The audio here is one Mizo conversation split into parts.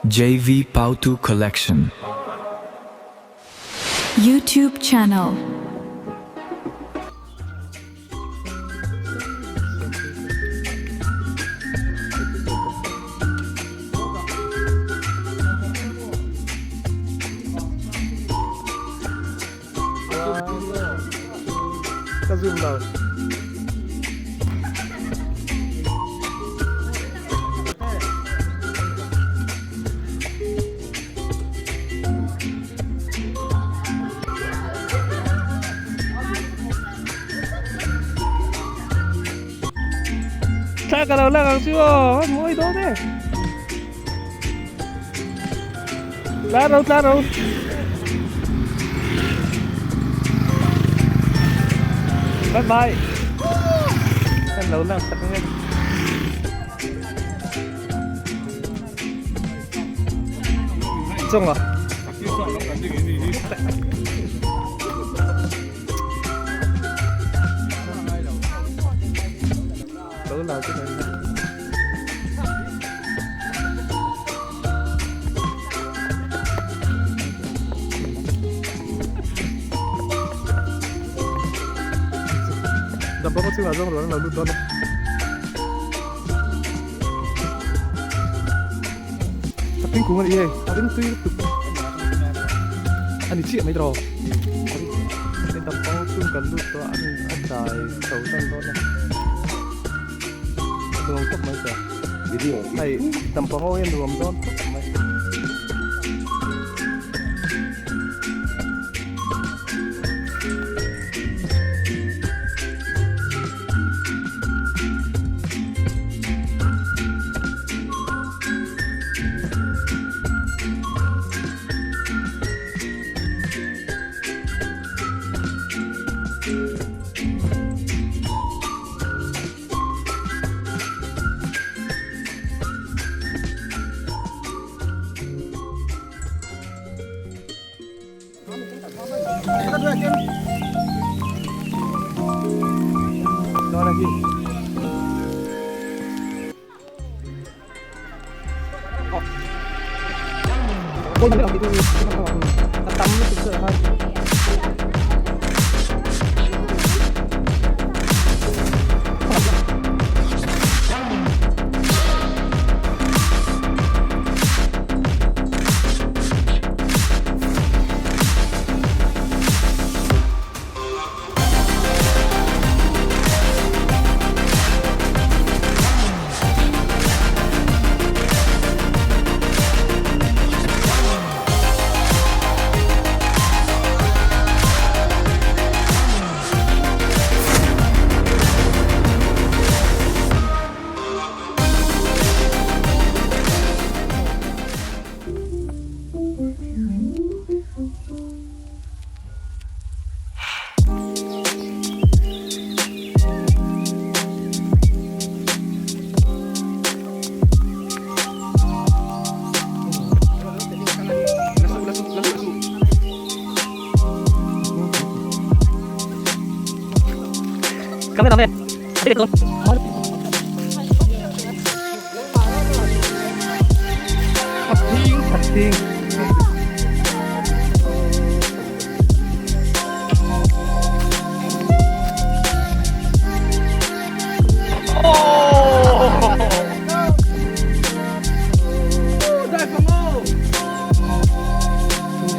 JV Pautu Collection. YouTube channel. Ka zoom lo. Thla ka lo lak ang chu aw, a mawi dawn e. Tla ro tla ro. Bye bye. Kan lo lang sak nge. Chung à. Lo la chu mai. Dampa kawt chungah zawng rual an lo lut dawn a. A thingkung a ni hei, a ring tui lutuk a ni chiah mai tawh. Hei dampa kawt chung kan lut tawh a, a dai chho tan dawn a. Nuam khawp mai tawh. Hei dampa ho hi a nuam dawn khawp mai. A tam lutuk chu a Cameraman,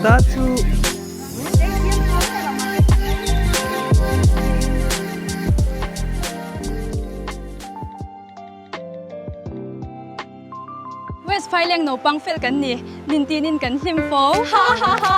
Ta chu West Phaileng naupang fel kan ni, nintinin kan hlim fo. Ha ha ha!